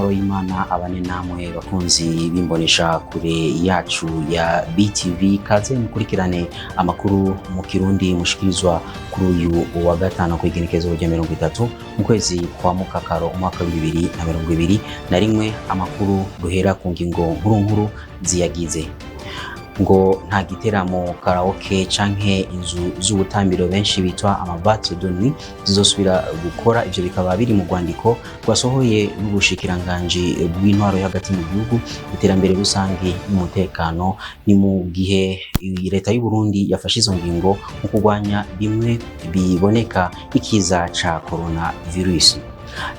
Amahoro y'Imana abane namwe bakunzi b'imbonesha kure yacu ya BTV. Kaze mukurikirane amakuru mu Kirundi mushikirizwa kuri uyu wa gatanu ku igenekerezo rya 30 mu kwezi kwa Mukakaro umwaka wa 2021. Amakuru duhera ku ngingo nkuru nkuru ziyagize: ngo nta giteramo karaoke canke inzu z'ubutambiro benshi bitwa ama boîtes de nuit zizosubira gukora. Ivyo bikaba biri mu rwandiko rwasohoye n'ubushikiranganji bw'intwaro yo hagati mu gihugu, iterambere rusange n'umutekano. Ni mu gihe leta y'u Burundi yafashe izo ngingo mu kurwanya bimwe biboneka ikiza ca coronavirus.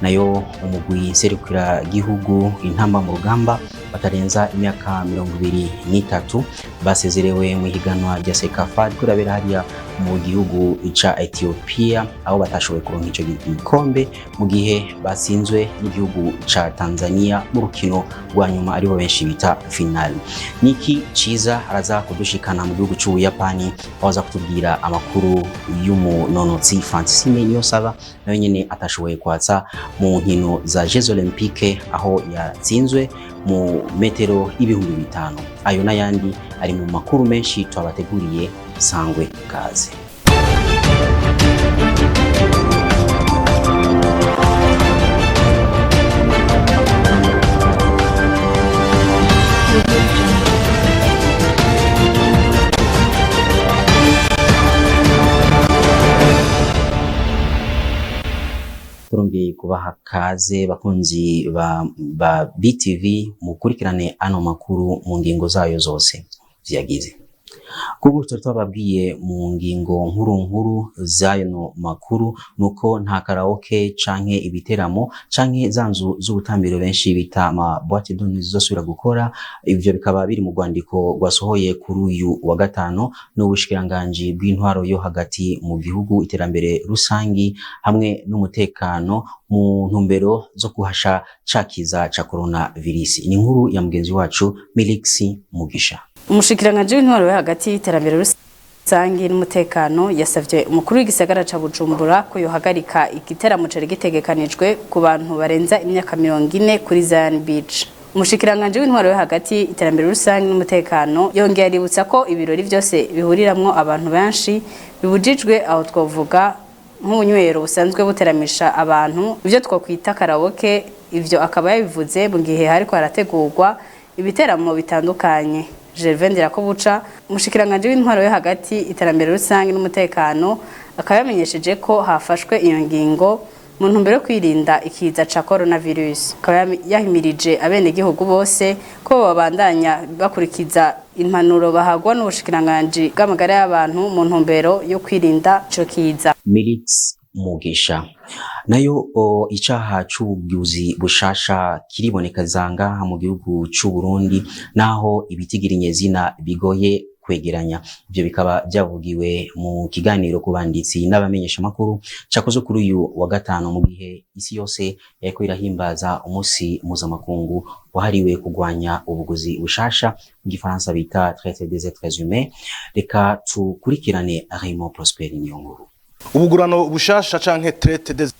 Nayo umugwi nserukira gihugu Intamba mu Rugamba batarenza imyaka 23 basezerewe mu higanwa rya CECAFA riko rirabera hariya mu gihugu ca Ethiopia, aho batashoboye kuronka ico gikombe mu gihe batsinzwe n'igihugu ca Tanzania mu rukino rwa nyuma, aribo benshi bita finale. Niki Ciza araza kudushikana mu gihugu c'Ubuyapani, aho aza kutubwira amakuru y'umunonotsi Francine Niyonsaba, nawe nyene atashoboye kwatsa mu nkino za Jeux Olympiques, aho yatsinzwe mu metero 5000. Ayo n'ayandi ari mu makuru menshi twabateguriye. Sangwe kaze. Turongeye kubaha kaze bakunzi ba BTV, mukurikirane ano makuru mu ngingo zayo zose ziyagize. Kuko tutari twababwiye mu ngingo nkuru nkuru z'ayo makuru, nuko nta karaoke canke ibiteramo canke za nzu z'ubutambiro benshi bita ama boîte de nuit zizosubira gukora. Ivyo bikaba biri mu rwandiko rwasohoye kuri uyu wa gatanu n'ubushikiranganji bw'intwaro yo hagati mu gihugu, iterambere rusangi hamwe n'umutekano, mu ntumbero zo guhasha ca kiza ca coronavirus. Ni inkuru ya mugenzi wacu Milix Mugisha. Umushikiranganji w'intwaro yo hagati, y'iterambere rusangi n'umutekano yasavye umukuru w'igisagara ca Bujumbura ko yohagarika igiteramo cari gitegekanijwe ku bantu barenza imyaka 40 kuri Zion Beach. Umushikiranganji w'intwaro yo hagati, iterambere rusangi n'umutekano yongeye aributsa ko ibirori vyose bihuriramwo abantu benshi bibujijwe, aho twovuga nk'ubunywero busanzwe buteramisha abantu, ivyo twokwita karaoke. Ivyo akaba yabivuze mu gihe hariko harategurwa ibiteramo bitandukanye. Gervais Ndirakobuca, umushikiranganji w'intwaro yo hagati, iterambere rusange n'umutekano, akaba yamenyesheje ko hafashwe iyo ngingo mu ntumbero yo kwirinda ikiza ca coronavirus. Akaba yahimirije abenegihugu bose ko babandanya bakurikiza impanuro bahagwa n'ubushikiranganji bw'amagara y'abantu mu ntumbero yo kwirinda ico kiza. Milix Mugisha. Nayo icaha c'ubuguzi bushasha kiribonekeza ngaha mu gihugu c'u Burundi, naho ibitigirinyezina bigoye kwegeranya. Ivyo bikaba byavugiwe mu kiganiro ku banditsi n'abamenyesha makuru cakozwe kuri uyu wa gatanu, mu gihe isi yose yariko irahimbaza umunsi mpuzamakungu wahariwe kurwanya ubuguzi bushasha, mu gifaransa bita traite des êtres humains. Reka tukurikirane Raymond Prosper Niyonkuru. Ubugurano bushasha canke traite des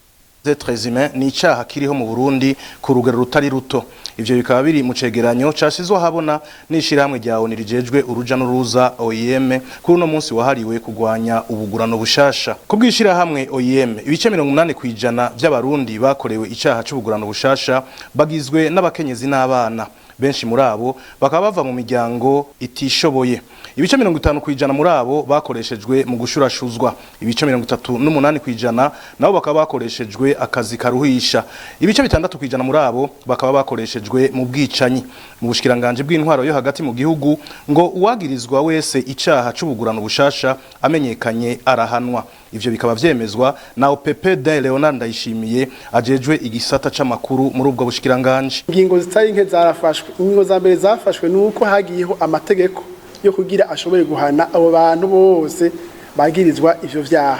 êtres humains ni icaha kiriho mu Burundi ku rugero rutari ruto. Ivyo bikaba biri mu cegeranyo cashizwe ahabona n'ishirahamwe rya ONU rijejwe uruja n'uruza, OIM, kuri uno munsi wahariwe kugwanya ubugurano bushasha. Ku bw'ishirahamwe OIM, ibice 80% vy'abarundi bakorewe icaha c'ubugurano bushasha bagizwe n'abakenyezi n'abana. Benshi muri abo bakaba bava mu miryango itishoboye. Ibice 50% muri abo bakoreshejwe mu gushurashuzwa, ibice 38% nabo bakaba bakoreshejwe akazi karuhisha, ibice 6% muri abo bakaba bakoreshejwe mu bwicanyi. Mu bushikiranganje bw'intwaro yo hagati mu gihugu, ngo uwagirizwa wese icaha c'ubugurano bushasha amenyekanye arahanwa. Ivyo bikaba vyemezwa na OPP Leonard Ndayishimiye, ajejwe igisata c'amakuru muri ubwo bushikiranganje. Ingingo zitari nke zarafashwe. Ingingo za mbere zafashwe nuko hagiyeho amategeko yo kugira ashobore guhana abo bantu bose bagirizwa ivyo vyaha.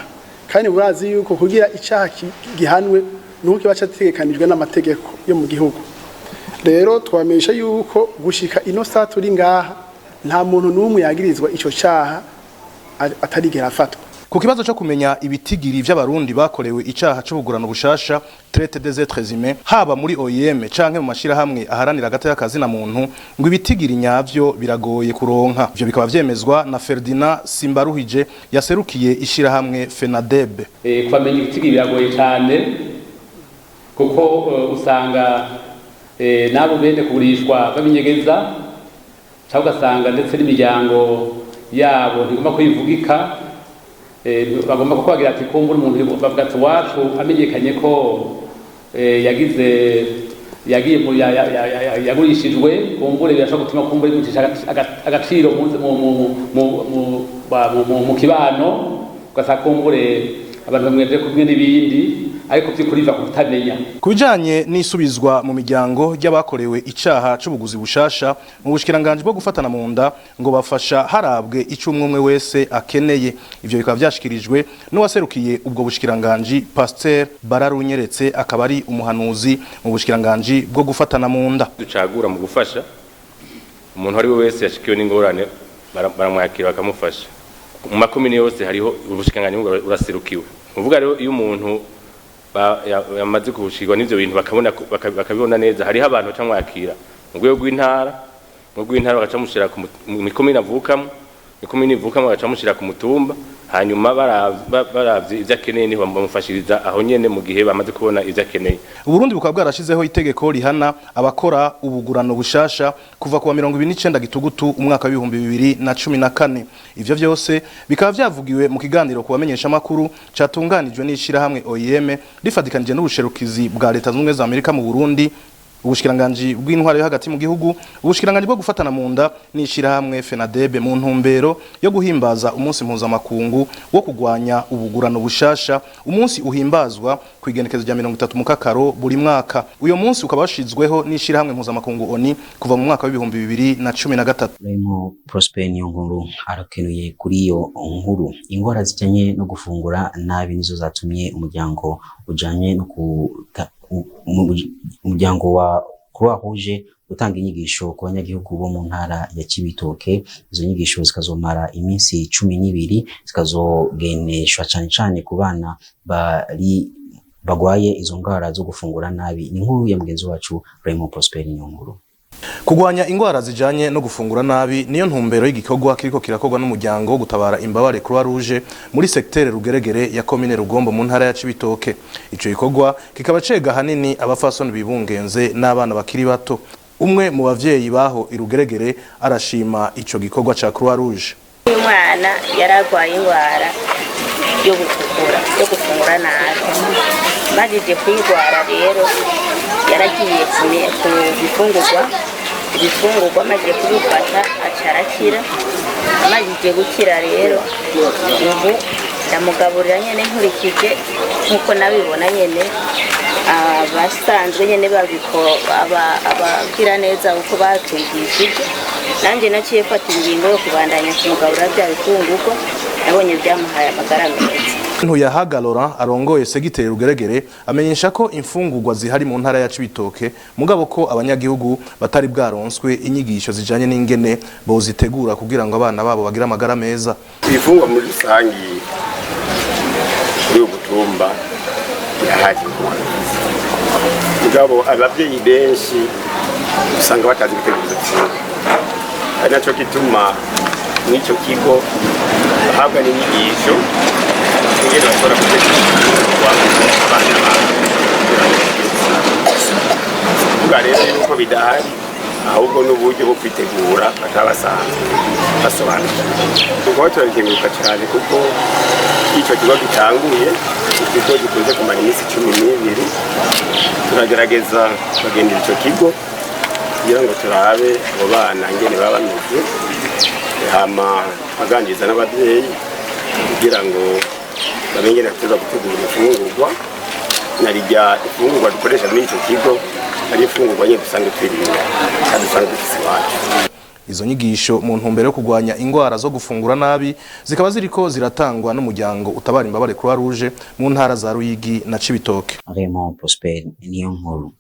Kandi murazi yuko kugira icaha gihanwe nuko kiba categekanijwe n'amategeko yo mu gihugu. Rero twamenyesha yuko gushika ino saa turi ngaha, nta muntu n'umwe yagirizwa ico caha atarigera afatwa. Ku kibazo cyo kumenya ibitigiri vy'abarundi bakorewe icaha c'ubugurano bushasha, traite des êtres humains, haba muri OIM canke mu mashirahamwe aharanira agateka kazina muntu, ngo ibitigiri nyavyo biragoye kuronka. Ivyo bikaba vyemezwa na Ferdinand Simbaruhije yaserukiye ishirahamwe FENADEB. Kubamenya ibitigiri biragoye cyane, kuko usanga n'abo bene kugurishwa babinyegeza, cyangwa ugasanga ndetse n'imiryango yabo ntigomba kwivugika. Bagomba kuko bagira ati kumbura umuntu bavuga ati iwacu amenyekanye ko yagize yagiye mu yagurishijwe, kumbure birashobora gutuma kumbure bimucisha agaciro mu kibano, ugasanga kumbure abantu bamweje kumwe n'ibindi, ariko by'ukuri biva ku kutamenya. Ku bijanye n'isubizwa mu miryango ry'abakorewe icaha c'ubuguzi bushasha, mu bushikiranganji bwo gufatana mu nda ngo bafasha harabwe ico umwe umwe wese akeneye. Ivyo bikaba vyashikirijwe n'uwaserukiye ubwo bushikiranganji, Pasteur Bararunyeretse, akaba ari umuhanuzi mu bushikiranganji bwo gufatana mu nda. Ducagura mu gufasha umuntu ari we wese yashikiwe n'ingorane, baramwakira bakamufasha. Mu makomine yose hariho ubushikiranganji buraserukiwe. Uvuga rero iyo umuntu yamaze gushirwa n'ivyo bintu bakabona bakabibona neza, hariho abantu bacamwakira mu rwego rw'intara, mu rwego rw'intara bagaca ku mikomine avukamo, ikomine ivukamo bagaca bamushira ku mutumba, hanyuma baravye ivyo akeneye niho bamufashiriza aho nyene mu gihe bamaze kubona ivyo akeneye. Uburundi bukaba bwarashizeho itegeko rihana abakora ubugurano bushasha kuva kuwa 29 Gitugutu umwaka w'2014. Ivyo vyose bikaba vyavugiwe mu kiganiro ku bamenyesha makuru catunganijwe n'ishirahamwe OIM rifatikanije n'ubusherukizi bwa Leta Zunze Ubumwe za Amerika mu Burundi, ubushikiranganji bw'intwaro yo hagati mu gihugu, ubushikiranganji bwo gufatana mu nda n'ishirahamwe FENADEB, mu ntumbero yo guhimbaza umunsi mpuzamakungu wo kugwanya ubugurano bushasha, umunsi uhimbazwa ku igenekezo rya 30 Mukakaro buri mwaka. Uyo munsi ukaba washizweho n'ishirahamwe mpuzamakungu ONU kuva mu mwaka w'2013. Raymond Prosper Niyonkuru arakenuye kuri iyo nkuru. Ingwara zijanye no gufungura nabi nizo zatumye umuryango ujanye no kuta umuryango wa Croix Rouge utanga inyigisho ku banyagihugu bo mu ntara ya Cibitoke. Izo nyigisho zikazomara iminsi 12, zikazogeneshwa cane cane ku bana bari bagwaye izo ngwara zo gufungura nabi. Ni inkuru ya mugenzi wacu Raymond Prosper Niyonkuru. Kugwanya ingwara zijanye no gufungura nabi niyo ntumbero y'igikorwa kiriko kirakorwa n'umuryango wo gutabara imbabare Croix Rouge muri secteur Rugeregere ya commune Rugombo mu ntara ya Cibitoke. Ico gikorwa kikaba cega hanini abafasoni bibungenze n'abana bakiri bato. Umwe mu bavyeyi baho irugeregere arashima ico gikorwa ca Croix Rouge. Uyu mwana yaragwaye ingwara yo gutukura, yo gufungura nabi. Majije kuyigwara rero yaragiye ku bifungurwa, amaze kubifata aca arakira. Amajije gukira rero ubu ndamugaburira nyene nkurikije nkuko nabibona nyene abasanzwe nyene abagira neza uko batwigishije. Nanjye naciye mfata ingingo yo kubandanya kumugaburira bya bifungurwa, nabonye byamuhaye amagara meza. Ntuyahaga Laurent arongoye segiteri Rugeregere amenyesha ko imfungurwa zihari mu ntara ya Cibitoke, mugabo ko abanyagihugu batari bwaronswe inyigisho zijanye n'ingene bozitegura kugira ngo abana babo bagire amagara meza. Ibifungwa muri rusangi kuri ubu butumba birahari, mugabo abavyeyi benshi usanga batazi gutegura izo mfungurwa, ari naco gituma mw'ico kigo bahabwa n'inyigisho ingene bashobora gutegura imfungurwa abana babo. Kuvuga rero yuko bidahari, ahubwo n'uburyo bwo kwitegura bataba basanzwe basobanukiwe. Ubwo turabikenguruka cyane kuko icyo kigo gitanguye, ikigo gikunze kumara iminsi 12, turagerageza tukagendera icyo kigo kugira ngo turabe abo bana ingene baba bameze, hama tukaganiriza n'ababyeyi kugira ngo bamenye ingene bategerezwa gutegura imfungurwa, na rirya imfungurwa dukoresha muri icyo kigo ari imfungurwa nyine dusanzwe twirira kandi dusanzwe dufise iwacu. Izo nyigisho mu ntumbero yo kugwanya ingwara zo gufungura nabi zikaba ziriko ziratangwa n'umuryango utabara imbabare Croix Rouge mu ntara za Ruyigi na Cibitoke. Raymond Prosper niyo nkuru.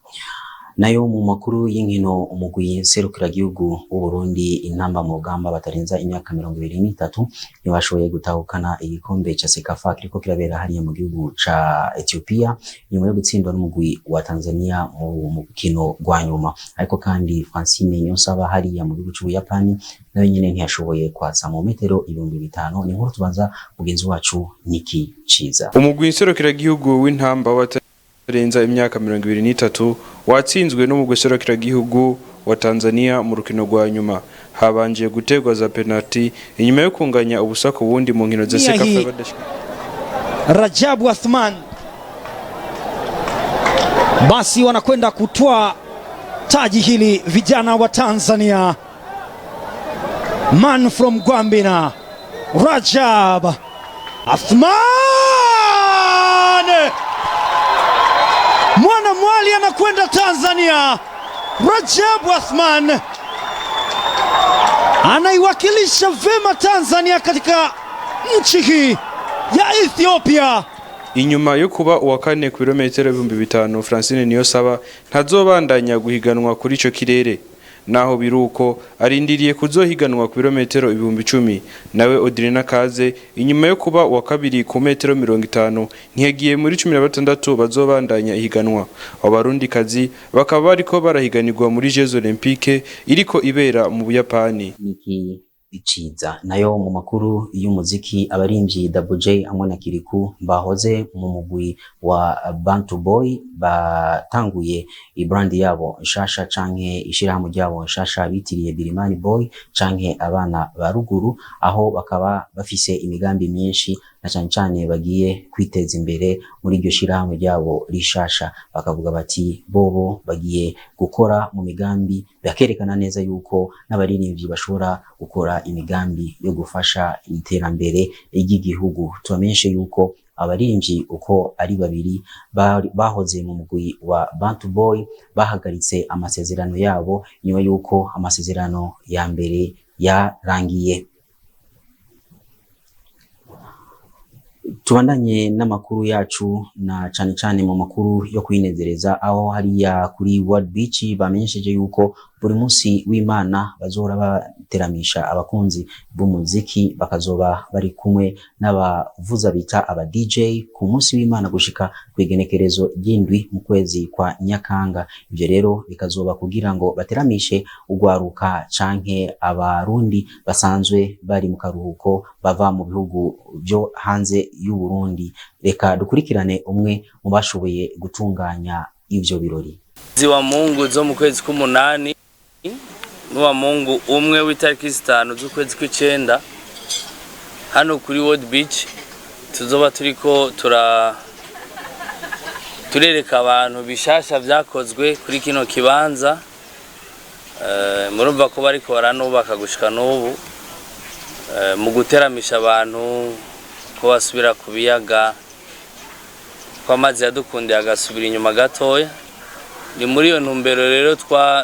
Nayo mu makuru y'inkino, umugwi nserukiragihugu w'u Burundi Intamba mu Rugamba batarenza imyaka 23 ntibashoboye gutahukana igikombe ca CECAFA kiriko kirabera hariya mu gihugu ca Ethiopia, nyuma yo gutsindwa n'umugwi wa Tanzania mu mukino gwa nyuma. Ariko kandi Francine Niyonsaba hariya mu gihugu c'Ubuyapani nawe nyene ntiyashoboye kwatsa mu metero 5000. Ni inkuru tubaza mugenzi wacu Niki Ciza. Umugwi nserukiragihugu w'Intamba w'abatarenza imyaka 23 watsinzwe n'umugwi nserukiragihugu wa Tanzania mu rukino rwa nyuma, habanje gutegwa za penalty inyuma yo kunganya ubusa ku bundi mu nkino za Nia CECAFA hii. Badashika. Rajabu Athman, basi wanakwenda kutwaa taji hili vijana wa Tanzania. Man from Gwambina, Rajab Athman, mwana mwali anakwenda Tanzania. Rajabu Athman anaiwakilisha vema Tanzania katika nchi hii ya Ethiopia. Inyuma yo kuba uwa kane ku birometero 5000, Francine Niyonsaba ntazobandanya guhiganwa kuri ico kirere. Naho biruko, arindiriye kuzohiganwa ku birometero 10,000. Nawe Odrina Kaze, inyuma yo kuba uwa kabiri ku metero 50, ntiyagiye muri 16 bazobandanya ihiganwa. Abo Barundikazi bakaba bariko barahiganirwa muri Jeux Olympiques iriko ibera mu Buyapani. Niki Ciza. Nayo mu makuru y'umuziki, abarimvyi Double J hamwe na Kiriku bahoze mu mugwi wa Bantu Boy batanguye ibrand yabo nshasha canke ishirahamwe ryabo nshasha bitiriye Birimani Boy canke abana ba ruguru, aho bakaba bafise imigambi myinshi na cane cane bagiye kwiteza imbere muri iryo shirahamwe ryabo rishasha. Bakavuga bati bobo bagiye gukora mu migambi, bakerekana neza yuko n'abaririmbyi bashobora gukora imigambi yo gufasha iterambere ry'igihugu. Tubamenyeshe yuko abaririmbyi uko ari babiri bahoze mu mugwi wa Bantu Boy bahagaritse amasezerano yabo nyuma yuko amasezerano ya mbere yarangiye. Tubandanye n'amakuru yacu, na cane cane mu makuru yo kwinezereza, aho hariya kuri World Beach bamenyesheje yuko buri munsi w'Imana bazohora bateramisha abakunzi b'umuziki, bakazoba bari kumwe n'abavuza bita aba DJ ku munsi w'Imana gushika ku igenekerezo ry'indwi mu kwezi kwa Nyakanga. Ivyo rero bikazoba kugira ngo bateramishe ugwaruka canke Abarundi basanzwe bari mu karuhuko bava mu bihugu byo hanze y'u Burundi. Reka dukurikirane umwe mu bashoboye gutunganya ivyo birori. Ziwa Mungu zo mu kwezi k'umunani n'uwa Mungu umwe w'itariki 5 z'ukwezi kw'icenda, hano kuri World Beach tuzoba turiko turereka abantu bishasha vyakozwe kuri kino kibanza. Murumva ko bariko baranubaka gushika n'ubu, mu guteramisha abantu ko basubira ku biyaga, ko amazi yadukundiye agasubira inyuma gatoya. Ni muri iyo ntumbero rero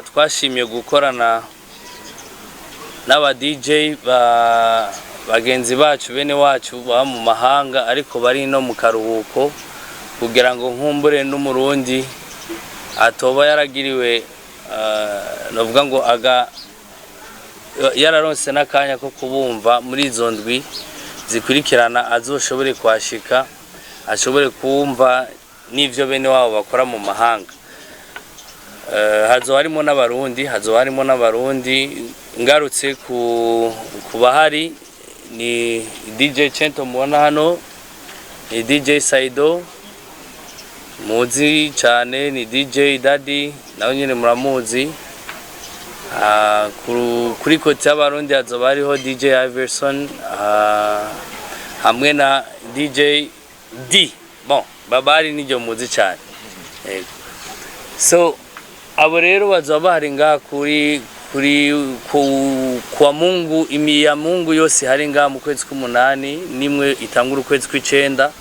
twashimye gukorana n'aba DJ ba bagenzi bacu, bene wacu baba mu mahanga ariko bari no mu karuhuko, kugira ngo nkumbure n'Umurundi atoba yaragiriwe, novuga ngo aga yararonse n'akanya ko kubumva muri izo ndwi zikurikirana, azoshobore kuhashika, ashobore kumva n'ivyo bene wabo bakora mu mahanga. Hazoba harimo n'Abarundi. Ngarutse ku bahari, ni DJ Cento mubona hano, ni DJ Saido muzi cyane, ni DJ Daddy nawe nyine muramuzi. Kuri côté y'Abarundi hazoba hariho DJ Iverson, hamwe na DJ D. Bon, babari niryo muzi cyane. Yego. So abo rero bazoba bahari ngaha kuri kwa Mungu, imiya Mungu yose hari ngaha mu kwezi k'umunani nimwe itangura ukwezi kw'icenda,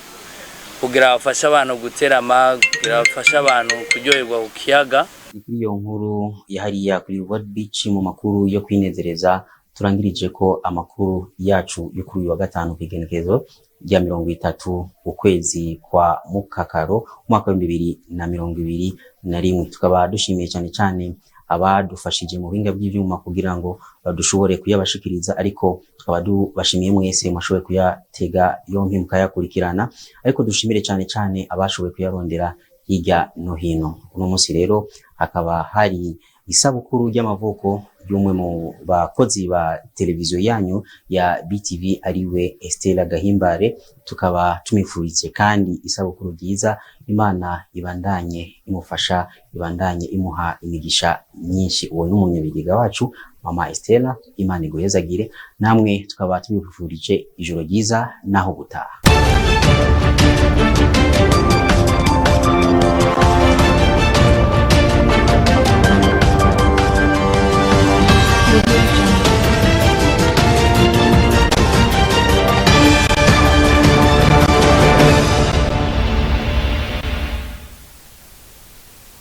kugira bafashe abantu guterama, kugira bafashe abantu kuryoherwa ku kiyaga. Ni kuri iyo nkuru ya hariya kuri World Beach mu makuru yo kwinezereza. Turangirije ko amakuru yacu yo kuri uyu wa gatanu, kw'igenekerezo rya 30 ukwezi kwa Mukakaro umwaka wa 2021. Tukaba dushimiye cyane cyane abadufashije mu buhinga bw'ivyuma kugira ngo dushobore kuyabashikiriza, ariko tukaba dubashimiye mwese mwashoboye kuyatega yompi mukayakurikirana, ariko dushimire cyane cyane abashoboye kuyarondera hirya no hino. Uno munsi rero hakaba hari isabukuru ry'amavuko y'umwe mu bakozi ba televiziyo yanyu ya BTV, ariwe Estella Gahimbare. Tukaba tumifurize kandi isabukuru ryiza, Imana ibandanye imufasha, ibandanye imuha imigisha myinshi. Uwo ni umunyabigega wacu Mama Estella, Imana iguhezagire. Namwe tukaba tubifurije ijoro ryiza naho gutaha.